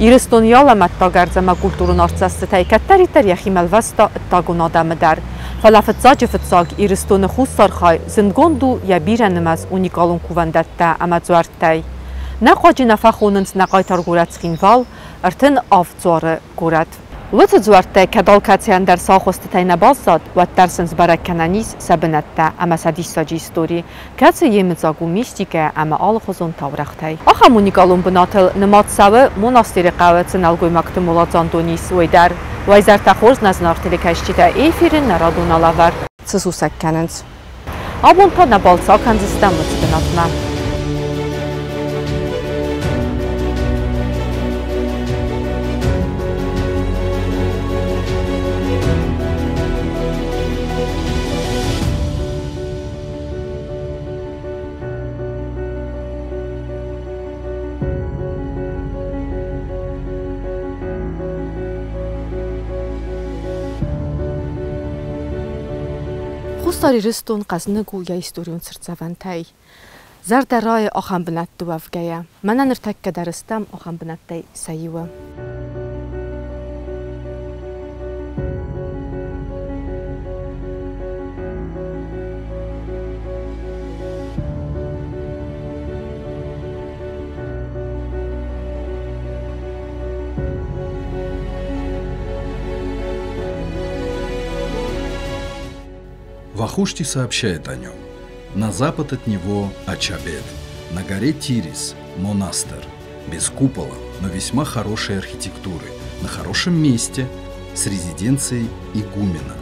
Ирыстон йӕ алӕмӕттаг ӕрдз ӕмӕ культурон артдзӕстытӕй кӕддӕриддӕр йӕхимӕ лвӕста ӕддагон адӕмы дӕр. Фӕлӕ фыццаджы-фыццаг Ирыстоны хуссар хай зындгонд у йӕ бирӕнымӕц уникалон кувӕндӕттӕ ӕмӕ дзуӕрттӕй. Нӕ хъуаджы нӕ фӕхонынц нӕ хъайтар горӕт Цхинвал, 37 дзуары горӕт. Уыцы дзуӕрттӕй кӕд алкӕцыйӕн дӕр сӕ ахуыстытӕй нӕ баззад, уӕддӕр сын сбӕрӕг кӕнӕн ис сӕ бынӕттӕ ӕмӕ сӕ диссаджы истори, кӕцы йемыдзаг у мистикӕ ӕмӕ алыхуызон таурӕгътӕй. Ахӕм уникалон бынатыл нымад цӕуы монастыры хъӕуы цы нӕлгоймӕгты моладзандон ис, уый дӕр. Уӕ хорз нӕ зынаргъ телекӕсджытӕ, эфиры нӕ радон алӕвӕрд цы сусӕг кӕнынц. Абон та нӕ балц акӕндзыстӕм уыцы бынатмӕ. Хуссар Ирыстон хъӕзныг у йӕ историон цыртдзӕвӕнтӕй. Зӕрдӕ райы ахӕм бынӕтты уӕвгӕйӕ. Мӕнӕ ныртӕккӕ дӕр стӕм ахӕм бынӕттӕй сӕ иуы. Вахушти сообщает о нем. На запад от него Ачабет, на горе Тирис, монастырь, без купола, но весьма хорошей архитектуры, на хорошем месте, с резиденцией игумена.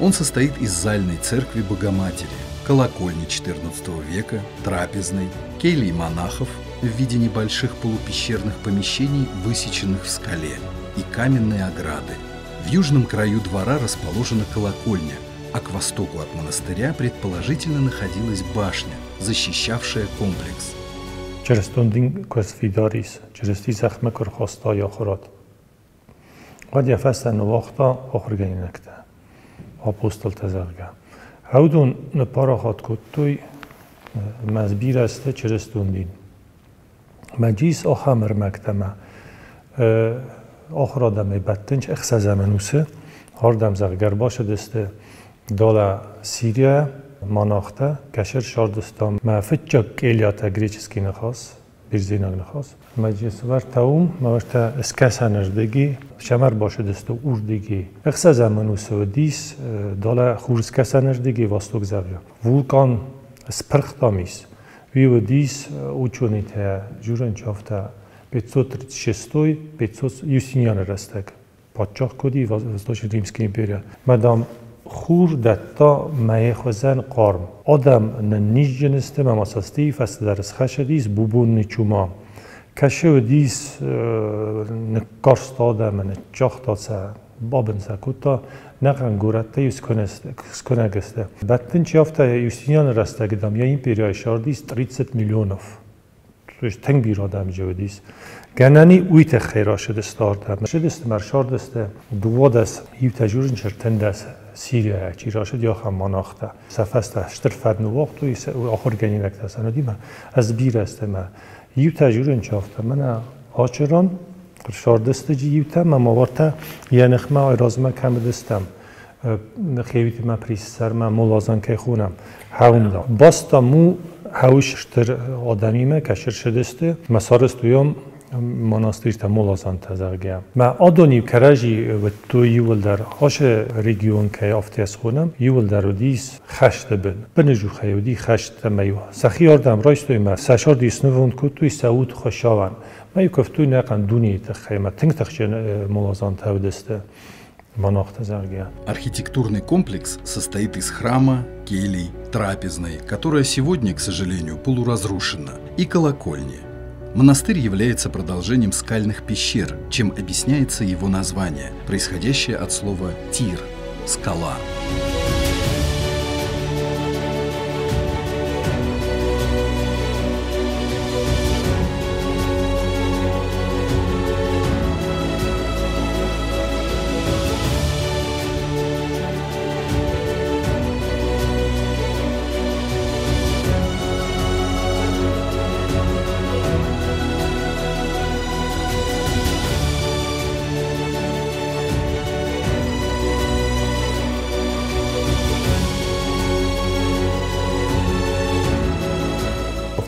Он состоит из зальной церкви Богоматери, колокольни XIV века, трапезной, келий монахов в виде небольших полупещерных помещений, высеченных в скале, и каменной ограды. В южном краю двора расположена колокольня, а к востоку от монастыря предположительно находилась башня, защищавшая комплекс. Чырыстон дин куы сфидар ис, Чырысти зӕхмӕ куы рхаста йӕ ахуырад, уӕд йӕ фӕстӕ ныууагъта ахуыргӕнинӕгтӕ, апостолтӕ, зӕгъгӕ. Уыдон ныппарахат кодтой мӕ сбирӕ сты чырыстон дин. Мӕ ис ахӕм ӕрмӕгтӕ мӕ ахуыр адӕмӕй бӕттынц ӕхсӕзӕм ӕнусы, ардӕм, зӕгъгӕ, ӕрбацыдысты далӕ Сирийӕ монахтӕ, кӕсыр сардыстам мӕ фыццаг къелиатӕ греческий ныхас, бердзенаг ныхас. Мӕ уым, мӕ уӕртӕ скӕсӕнырдыги, сӕм ӕрбацыдысты уырдыги. Ӕхсӕзӕм ӕнусы уыдис далӕ хурскӕсӕнырдыги восток, зӕгъгӕ. Вулкан спырхтам ис. Уый уыдис ученыйтӕ журӕнчафтӕ 536 500 Юстинианы рӕстӕг. Паддзах куыди Восточный Римская империя. Мадам хур дӕтта мӕйы хуызӕн хъарм. Адӕм ныннизджын сты, мӕ ма сӕсти фӕстӕдӕр схӕссыдис бубонный чума. Кӕсы уыдис ныккарста адӕмы, ныццагъта сӕ, бабын сӕ кодта, нӕхъӕн горӕттӕ-иу скуынӕг сты. Бӕттын чи афтӕ Юстинианы рӕстӕджы, дам, йӕ империяйы сардис 30 миллионов. То есть тынг бирӕ адӕм уыдис. Гӕнӕни уый тыххӕй рацыдысты ардӕм. Ссыдысты мӕ ӕрсардысты 12 иутӕ журынчы 13 Сирияйӕ чи рацыди, ахӕм монахтӕ. Сӕ фӕстӕ стыр фӕд ныууагътой ахуыргӕнинӕгтӕ сӕ уыди ӕз бирӕ сты мӕ иутӕ журынчы афтӕ мӕнӕ ачыран ӕрсардысты иутӕ мӕ ма уӕртӕ йӕ ныхмӕ размӕ кӕм уыдыстӕм. Хевити ма присӕрмӕ молазан кӕй хонӕм, хӕуында. Баста му хӕуыс стыр адӕмимӕ кӕсыр ссыдысты мӕ сарӕзтой монастырьтӕ молазантӕ, зӕгъгӕ. Мӕ адон-иу кӕрӕдзи уыдтой иууылдӕр ацы регион кӕй афтӕ схонӕм, иууылдӕр уыдис хӕсты бын. Быныжухӕй уыди хӕст ӕмӕ-иу сӕхи ардӕм райстой мӕ сӕ сӕрды снывонд кодтой сӕ уд Хуыцауӕн. Мӕ-иу куывтой нӕхъӕн дунейы тыххӕй мӕ тынг тыхджын молазантӕ уыдысты. Монахтӕ, зӕгъгӕ. Архитектурный комплекс состоит из храма, келий, трапезной, которая сегодня, к сожалению, полуразрушена, и колокольни. Монастырь является продолжением скальных пещер, чем объясняется его название, происходящее от слова «тир» – «скала».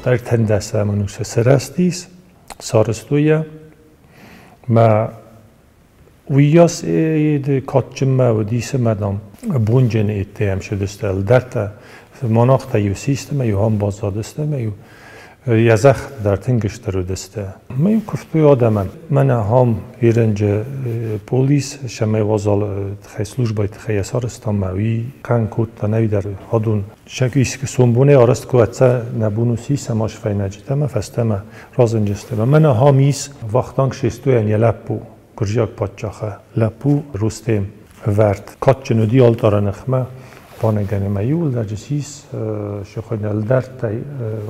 Ӕртындӕсӕм ӕнусы сырӕзтис, сарӕзтой йӕ. Мӕ уыйас кадджынмӕ уыдис ӕмӕ, дам, бонджын ӕдде ӕмсыдысты ӕлдӕрттӕ, монахтӕ-иу систы ӕмӕ-иу ам баззадысты ӕмӕ-иу йӕ зӕхх дӕр тынг стыр уыдысты. Ӕмӕ-иу куывтой адӕмӕн. Мӕнӕ ахӕм ерынджы полис, сӕмӕй уазал тыххӕй службӕйы тыххӕй йӕ сарӕзтам ӕмӕ уый хъан кодта нӕуидӕр адон. Сомбонӕй арӕзт куы ӕцӕ нӕ бон у сисӕм ас фӕйнӕджытӕ ӕмӕ фӕстӕмӕ разынджысты. Мӕнӕ ахӕм ис Вахтанг Шестойӕн йӕ лӕппу, гуырдзиаг паддзахы лӕппу Рустем вӕрд. Кадджын уыди алтъары ныхмӕ баныгӕны ӕмӕ иууылдӕр сис сыхуын ӕлдӕрттӕй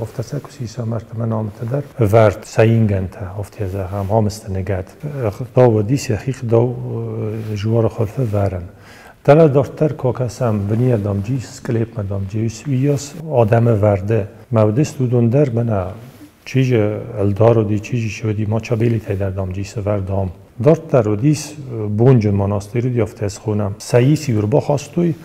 афтӕ сӕ куы сисӕм ӕртӕ намытӕ дӕр вӕрд сӕ ингӕнтӕ, афтӕ зӕгъӕм, амысты ныгӕд. Ӕгъдау уыдис йӕхи гъдау жуары хуылфы вӕрын. Дӕлӕ дарддӕр куы акӕсӕм бынийӕ дамджи, склепмӕ дамджи, уыйас адӕмы вӕрды. Мӕ уыдыст уыдон дӕр мӕнӕ чиже ӕлдар уыди, чиже шы уыди, Мачабелитӕй дӕр дамджи сывӕрд ам. Дарддӕр уыдис бонджын монастырь уыди, афтӕ схонӕм. Сӕ ис-иу ӕрбахастой,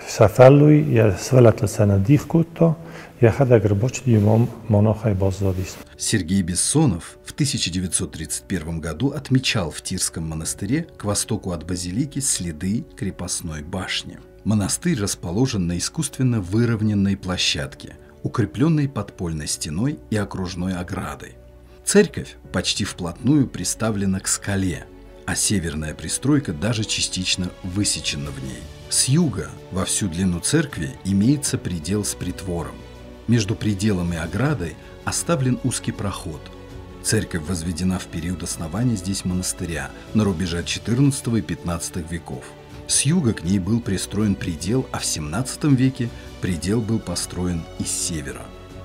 сӕ фӕллой йӕ сывӕллӕттыл сӕ ныддих кодта, йӕхӕдӕг ӕрбацыди ӕмӕ монахӕй баззадис. Сергей Бессонов в 1931 году отмечал в Тирском монастыре к востоку от базилики следы крепостной башни. Монастырь расположен на искусственно выровненной площадке, укрепленной подпольной стеной и окружной оградой. Церковь почти вплотную приставлена к скале, а северная пристройка даже частично высечена в ней. С юга во всю длину церкви имеется придел с притвором. Между пределом и оградой оставлен узкий проход. Церковь возведена в период основания здесь монастыря на рубеже XIV и XV веков. С юга к ней был пристроен придел, а в XVII веке придел был построен из севера.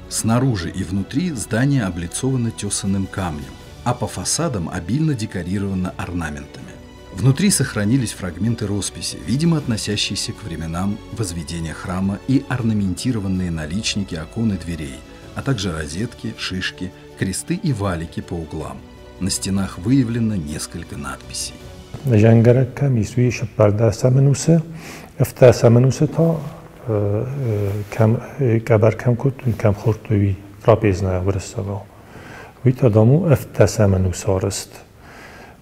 Снаружи и внутри здание облицовано тесаным камнем, а по фасадам обильно декорировано орнаментами. Внутри сохранились фрагменты росписи, видимо, относящиеся к временам возведения храма, и орнаментированные наличники окон и дверей, а также розетки, шишки, кресты и валики по углам. На стенах выявлено несколько надписей. Зӕнгӕрӕг кӕм ис, уый сыппӕрдӕсӕм ӕнусы, ӕфтдӕсӕм ӕнусы та кӕм къӕбӕр кӕм кодтой, кӕм хордтой, уый трапезная уырыссагау. Уый та, дам, у ӕфтдӕсӕм ӕнусы арӕзт.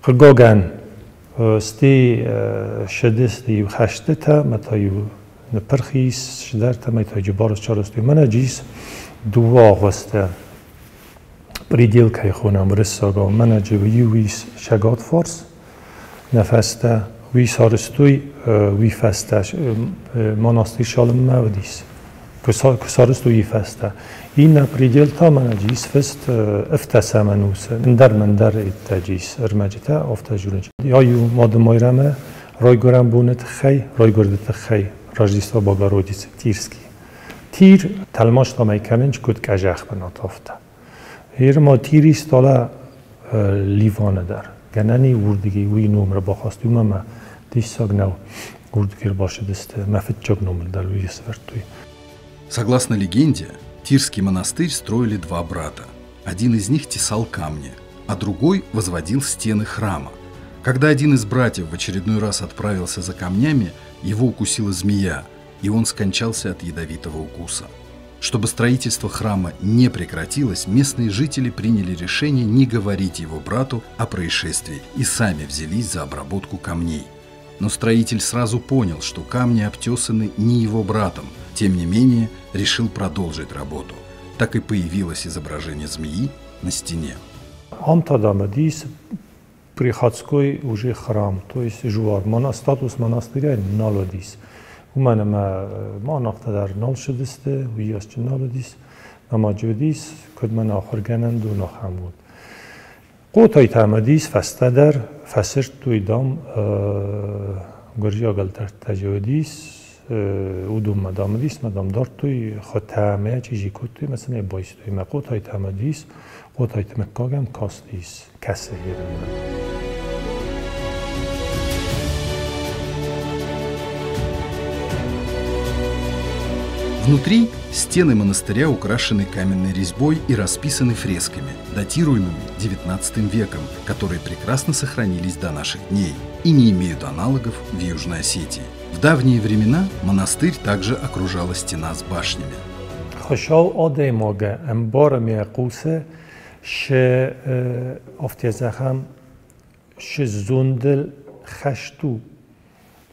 Хъыгагӕн, стӕй ссыдысты иу хӕстытӕ ӕмӕ та-иу ныппырх ис цыдӕртӕ ӕмӕ та джыбар сарӕзтой. Мӕнӕ джис дыууӕ агъуысты предел кӕй хонӕм уырыссагау. Мӕнӕ джы иу ис сӕгат фарс, нӕ фӕстӕ уый сарӕзтой, уый фӕстӕ монастырь салынмӕ уыдис. Куы сарӕзтой уый фӕстӕ. Иннӕ предел та мӕнӕ джис фыст ӕфтдӕсӕм ӕнусы. Ӕндӕр мӕндӕр иттӕджы ис ӕрмӕджытӕ, афтӕ журнч. Ай у Мады Майрӕмы райгуырӕн боны тыххӕй, райгуырды тыххӕй Рождество Богородицы Тирский. Тир тӕлмацтамӕй кӕнынц куыд къӕзӕх бынат, афтӕ. Ер ма Тирис далӕ Ливаны дӕр. Гӕнӕн и уырдыгӕй уый ном ӕрбахастой, уымӕ ӕмӕ диссаг нӕу, уырдыгӕй ӕрбацыдысты, мӕ фыццаг номыл дӕр уый сӕвӕрдтой. Согласно легенде, Тирский монастырь строили два брата. Один из них тесал камни, а другой возводил стены храма. Когда один из братьев в очередной раз отправился за камнями, его укусила змея, и он скончался от ядовитого укуса. Чтобы строительство храма не прекратилось, местные жители приняли решение не говорить его брату о происшествии и сами взялись за обработку камней. Но строитель сразу понял, что камни обтесаны не его братом, тем не менее решил продолжить работу. Так и появилось изображение змеи на стене. Ам та дам уыдис приходской уже храм, то есть жуар, статус монастыря нал уыдис. Уымӕн ӕмӕ монахтӕ дӕр нал ссыдысты, уыйасджын нал уыдис, намаджы уыдис, куыд мӕнӕ ахуыргӕнӕндон ахӕм уыд. Хъотайтӕм уыдис фӕстӕдӕр, фӕсырдтой, дам, гуырдзиаг ӕлдӕрттӕ дзы уыдис, уыдонмӕ, дам, уыдис, мӕ, дам, дардтой хуытӕ ӕмӕ чъизи кодтой ӕмӕ сын ӕй байстой. Мӕ Хъотайтӕм уыдис, Хъотайты мыггагӕм кастис кӕсы ерынмӕ. Внутри стены монастыря украшены каменной резьбой и расписаны фресками, датируемыми XIX веком, которые прекрасно сохранились до наших дней и не имеют аналогов в Южной Осетии. В давние времена монастырь также окружала стена с башнями. Хуыцау адӕймагӕн ӕмбары ме хъусы шы афтӕ зӕгъӕм шы зондыл хӕст у,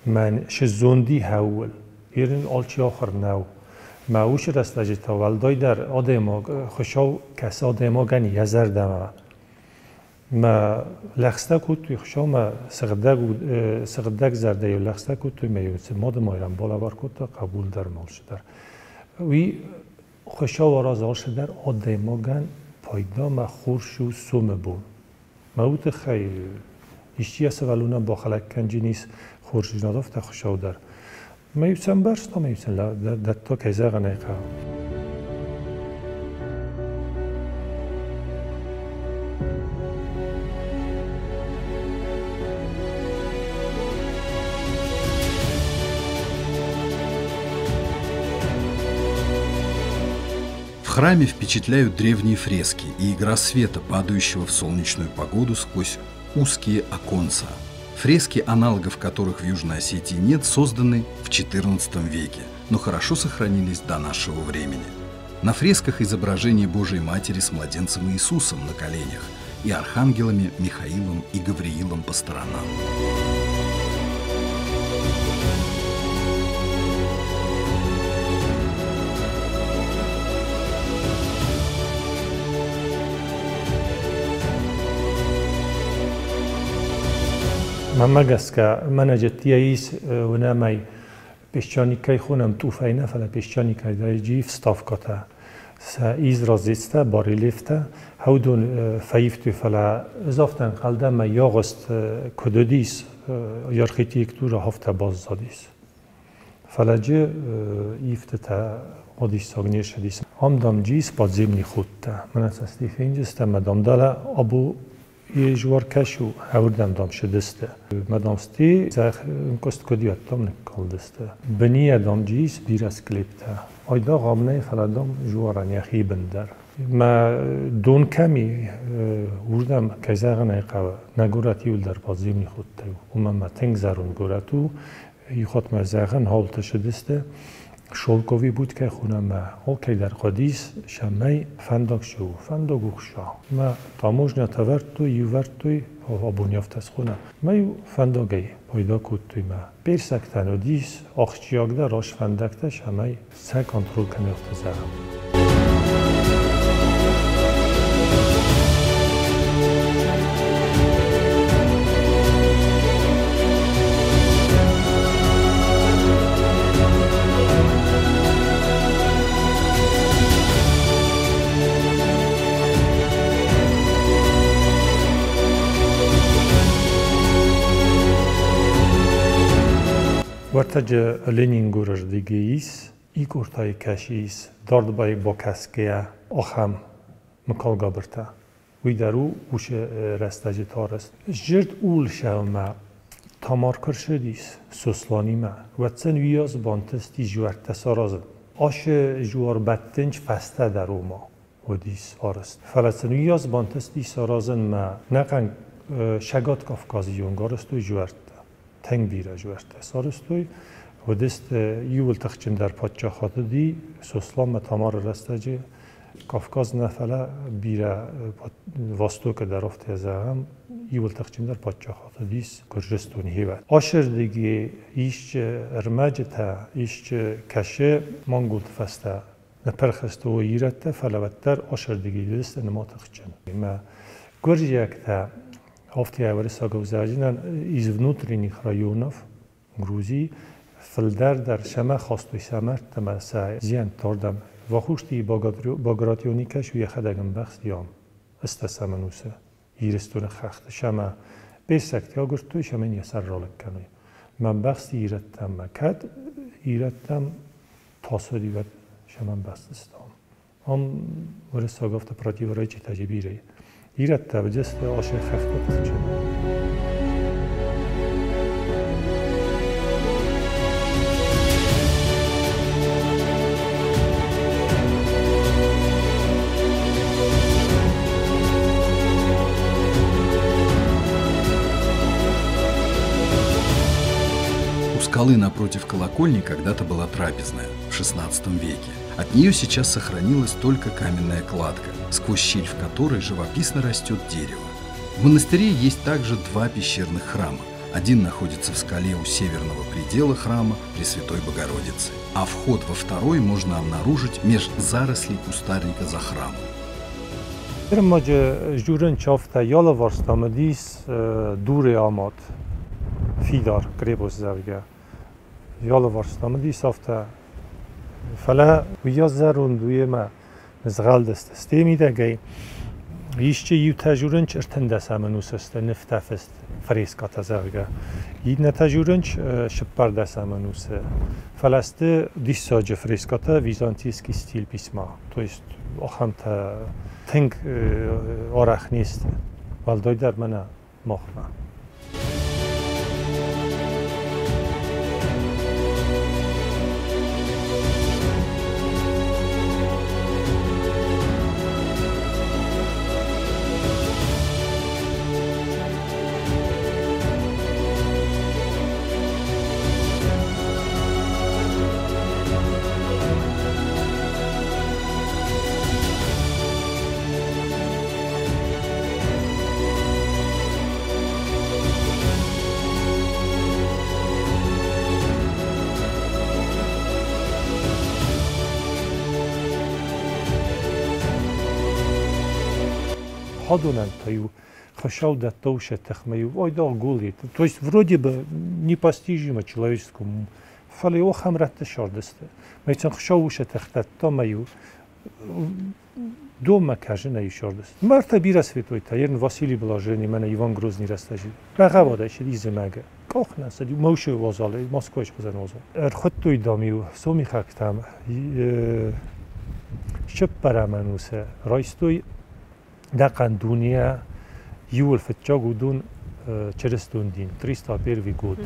мӕн шы зонди хӕуыл. Ирын алчи ахуыр нӕу. Мӕ уыцы рӕстӕджы та уӕлдайдӕр адӕймаг Хуыцау кӕсы адӕймагӕн йӕ зӕрдӕмӕ. Мӕ лӕгъстӕ кодтой Хуыцаумӕ сыгъдӕг сыгъдӕг зӕрдӕйы лӕгъстӕ кодтой мӕ иу Мады Майрӕм балӕвар кодта хъӕбул дӕр алчидӕр. Уый Хуыцау аразы алчидӕр адӕймагӕн пайдамӕ хорз у сомы бон. Мӕ уый тыххӕй исчи йӕ сывӕллонӕн бахӕлӕг кӕнджынис хорздзинад афтӕ Хуыцау дӕр. Мӕ иу сӕ ӕмбӕрста, мӕ иу сын дӕтта, кӕй зӕгъын ӕй хъӕуы. В храме впечатляют древние фрески и игра света, падающего в солнечную погоду сквозь узкие оконца. Фрески, аналогов которых в Южной Осетии нет, созданы в XIV веке, но хорошо сохранились до нашего времени. На фресках изображение Божией Матери с младенцем Иисусом на коленях и архангелами Михаилом и Гавриилом по сторонам. Мӕнмӕ гӕсгӕ, мӕнӕ джеттийӕ ис уынӕмӕй песчаникӕй хонӕм тъуфӕй нӕ, фӕлӕ песчаникӕй дӕр вставкӕтӕ. Сӕ изразецтӕ, барельефтӕ, хӕудон фӕивтой, фӕлӕ ӕз афтӕ ӕнхъӕл дӕн, мӕ ягъуыст куыд уыдис, архитектурӕ афтӕ баззадис. Фӕлӕ джы ивтытӕ одиссаг не ссыдис. Ам, дам, джис подземный ходтӕ. Мӕнӕ сӕ фенджызтӕ мӕ, дам, дӕлӕ або Ежуар кӕшу ӕвырдӕм, дам, шыдысты. Мӕ, дам, сте зӕхх куыд уӕдтам ныккалдысты. Бынийӕ, дам, джис бирӕ склептӕ. Айдагъ ам нӕй, фӕлӕ, дам, жуарӕн йӕхи бын дӕр. Мӕ дон кӕм и, уырдӕм, кӕй зӕгъын ӕй хъӕуы, нӕ горӕт иуылдӕр подземный ходтӕй у. Уымӕн мӕ тынг зӕронд горӕт у. Иу хатт ма зӕгъын, халты шыдысты. Шелковый путь кӕй хонӕм мӕ алкӕй дӕр хъуыдис, цӕмӕй фӕндаг цы у, фӕндаг у хса. Мӕ таможнятӕ вӕрдтой, иу вӕрдтой, абон афтӕ схонӕм. Мӕ иу фӕндагӕй пайда кодтой мӕ. Персӕгтӕн уыдис ахсджиагдӕр раст фӕндӕгтӕ, цӕмӕй сӕ контроль кӕной афтӕ зӕгъӕм. Уӕртӕджы Ленингоры рдыгӕй ис, Икъортайы кӕсы ис, дард бакӕсгӕйӕ ахӕм Мыкалгабыртӕ. Уый дӕр у уыцы рӕстӕджы тарӕзт. Зырд улсӕумӕ Тамар куы рцыдис Сосланимӕ, уӕд сын уыйас бантысти жуӕрттӕ саразын. Ашы жуар бӕттынч фӕстӕдӕр ома уыдис арӕзт. Фӕлӕ сын уыйас бантысти саразын мӕ нӕхъӕн Цӕгат Кавказы онг арӕзтой жуӕрттӕ. Тынг бирӕ жуӕрттӕ сарӕзтой. Уыдысты иууыл тыхджындӕр паддзахад уыди Сосланмӕ Тамары рӕстӕджы. Кавказ нӕ, фӕлӕ бирӕ Востокы дӕр афтӕ зӕгъӕм, иууыл тыхджындӕр паддзахад уыдис Гуырдзыстоны хивӕд. Ащырдыги исчи ӕрмӕджытӕ, исчи кӕсы монголты фӕстӕ ныппырх сты уый ирӕттӕ, фӕлӕ уӕддӕр ащырдыги уыдысты нымад тыхджын. Ӕмӕ гуырдзиӕгтӕ афтӕ уырыссаг ӕвзаджы из внутренних районов Грузии фылдӕр дӕр сӕмӕ хастой сӕ мӕрдтӕ ӕмӕ сӕ зиӕнтты ардӕм. Вахушти Багратиони кӕс йӕхӕдӕг ӕмбӕхсти ам, ӕстӕсӕм ӕнусы Ирыстоны хӕхты сӕмӕ персӕгтӕ агуырдтой, сӕмӕ йын йӕ сӕр ралыг кӕной. Мӕ ӕмбӕхсти ирӕттӕм мӕ кӕд ирӕттӕм тас уыди, уӕд сӕм ӕмбӕхстысты ам. Ам уырыссаг афтӕ противоречитӕ бирӕ и. Ирӕттӕ уыдысты ашы хӕхты тыхджын. У скалы напротив колокольни когда-то была трапезная в XVI веке. От нее сейчас сохранилась только каменная кладка, сквозь щель в которой живописно растет дерево. В монастыре есть также два пещерных храма. Один находится в скале у северного предела храма Пресвятой Богородицы, а вход во второй можно обнаружить меж зарослей кустарника за храмом. Фидар крепость зӕгъгӕ. Ялыварстамыдис афтӕ. Фӕлӕ уыйас зӕронд у ӕмӕ нызгъӕлдысты сте мидӕгӕй. Исчи иутӕ журынч ӕртындӕсӕм ӕнусы нывтӕ фыст фрескатӕ, зӕгъгӕ. Иннӕтӕ журынч цыппӕрдӕсӕм ӕнусы. Фӕлӕ сты диссаджы фрескатӕ византийский стиль письма. То есть ахӕмтӕ тынг арӕх не сты. Уӕлдайдӕр мӕнӕ махмӕ. Хадонӕн та-иу хӕсаудӕттӕ тыхмӕ-иу айдагъ гули. То есть вроде бы непостижимо человеческому, фӕлӕ ахӕм рӕтты сардысты. Мӕ сын хуыцау тыхтӕттӕ мӕ-иу доммӕ кӕсынӕй сардысты. Мӕртӕ бирӕ святойтӕ, ерын Василий Блаженный, мӕнӕ Иван Грозный рӕстӕджы. Бӕгъӕвадӕй сыди зымӕгы. Къах нӕ цыди, мӕусы уазалӕй, Москвайы хуызӕн уазал. Ӕрхуыдтой, дам-иу сомихӕгтӕм цыппӕрӕм ӕнусы райстой Дӕхъӕн дунейӕ иууыл фыццаг уыдон чырыстон дин, 301 год.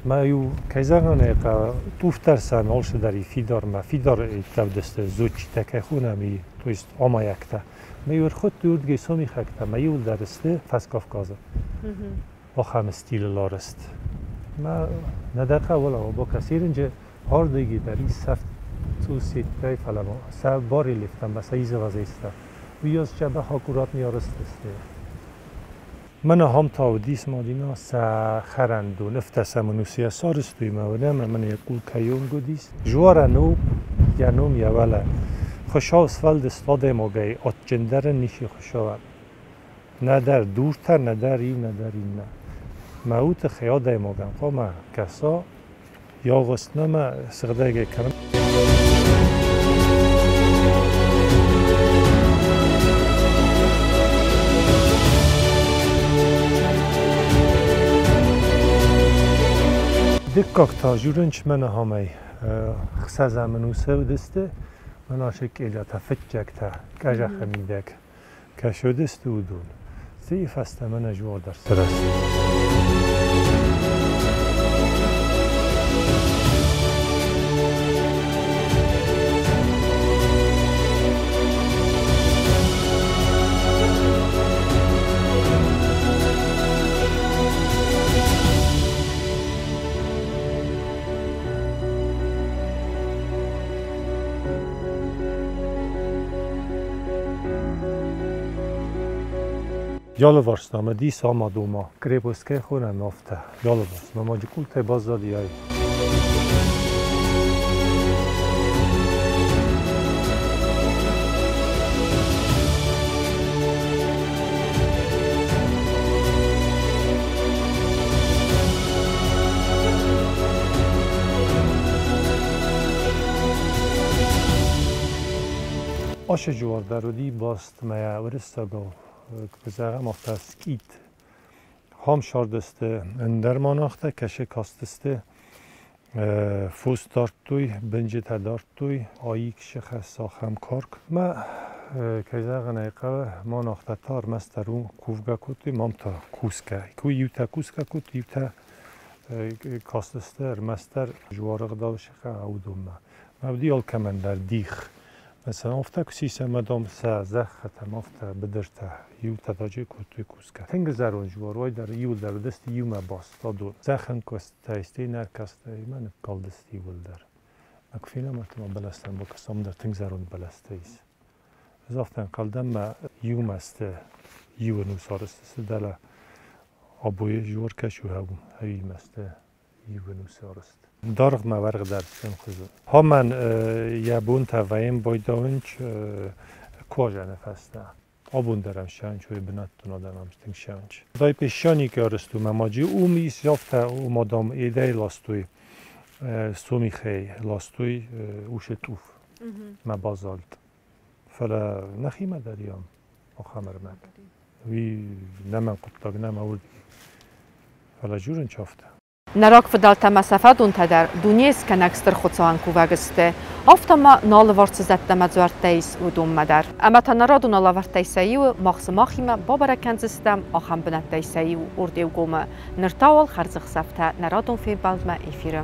Мӕ иу, кӕй зӕгъын ӕй хъӕуы, туфдӕр сӕм алцыдӕр и фидармӕ, фидар ӕвдысты зодчитӕ кӕй хонӕм, и, то есть амайӕгтӕ. Мӕ иу ӕрхуыдтой уырдыгӕй сомихӕгтӕ, мӕ иуылдӕр сты Фӕскавказы. Ахӕм стилыл арӕзт. Мӕ нӕдӕр хъӕуы бакӕсирынджы ардыги дӕр ис сӕфт цъусеттӕй, фӕлӕ сӕ барельефтӕ ӕмӕ сӕ изобразецтӕ. Уыйас дзӕбӕх аккуратный арӕзт сты. Мӕнӕ ахӕм та уыдис Мадина сӕ хӕрӕндон, ӕфтӕсӕм ӕнусы сарӕзтой мӕ уынӕм ӕмӕ йӕ къул кӕйонг уыдис. Жуарӕн у йӕ ном йӕ уӕлӕ. Хуыцау сфӕлдыст адӕймагӕй адджындӕр ын ницы Хуыцауӕн. Нӕдӕр дуртӕ, нӕдӕр иу, нӕдӕр иннӕ. Мӕ уый тыххӕй адӕймагӕн хъуамӕ кӕса йӕ агъуыстмӕ сыгъдӕгӕй кӕнын. Дыккаг та журынч мӕнӕ ахӕмӕй ӕхсӕзӕм ӕнусы уыдысты, мӕнӕ секъелатӕ, фыццӕгтӕ, къӕзӕхы мидӕг кӕс уыдысты, уыдон. Цыйы фӕстӕ мӕнӕ жуар дӕр сырӕзт. Ялыварстамыдис амадома крепость хонӕм афтӕ. Ялыварс, ма къултӕй баззади ай. Ашы жуар уыди баст мӕ уырыссагау зӕгъӕм афтӕ скит. Хам сардысты ӕндӕр монахтӕ, кӕсы кастысты, фос дардтой, бынджытӕ дардтой, аик сыхӕс ахӕм карк. Мӕ, кӕй зӕгъын ӕй хъӕуы, монахтӕ та ӕрмӕстдӕр уым кувгӕ кодтой, мам та кусгӕ. Иутӕ кусгӕ кодтой, иутӕ кастысты ӕрмӕстдӕр жуары ӕгъдау сыхӕ уыдонмӕ. Мӕ уыди алкӕмӕн дӕр дих. Афтӕ куы сисӕм, адӕм сӕ зӕххытӕм, афтӕ быдыртӕ иутӕ таджы кодтой кусгӕ. Тынг зӕронд жуар, уай дӕр иуылдӕр уыдысты иумӕ баст адон. Зӕххӕн куыстӕй, стӕй нӕркастӕй ма ныккалдысты иуылдӕр. Мӕ куы фенӕм, афтӕ ма бӕлӕстӕм бакӕсӕм, дӕр тынг зӕронд бӕлӕстӕ ис. Ӕз афтӕ ӕнхъӕл дӕн, мӕ иумӕ сты иу ӕнусарӕзт сты дӕлӕ абойы жуар кӕсу хӕуимӕ сты иу ӕнусарӕзт. Даргъмӕ уӕргъдӕр хуызы. Хамӕн йӕ бонтӕ вӕййын байдауынч куазӕны фӕстӕ. Абон дӕр ӕм ссӕуынч, уый бынӕттон адӕм ӕм тынг ссӕуынч. Дай песчаник арӕзт у мӕ маджы ум ис афтӕ ум адӕм едӕй ластой, Сомихӕй ластой усы тъуф мӕ базальт. Фӕлӕ нӕхимӕ дӕр и ам ахӕм ӕрмӕг. Уый нӕ мӕн хъуыддаг нӕ мӕ уырдыг. Фӕлӕ дзурынч афтӕ. Нӕ рагфыдӕлтӕ ӕмӕ сӕ фӕдонтӕ дӕр дунейы скӕнӕг Стыр Хуыцауӕн кувӕг сты, афтӕ ма нӕ алыварс цы зӕдтӕ ӕмӕ дзуӕрттӕ ис, уыдонмӕ дӕр. Ӕмӕ та нӕ радон алӕвӕрдтӕй сӕ иуы мах сымахимӕ бабӕрӕг кӕндзыстӕм ахӕм бынӕттӕй сӕ иу Ордеугомы. Ныр та уал хӕрзӕхсӕвтӕ нӕ радон фембӕлдмӕ эфиры.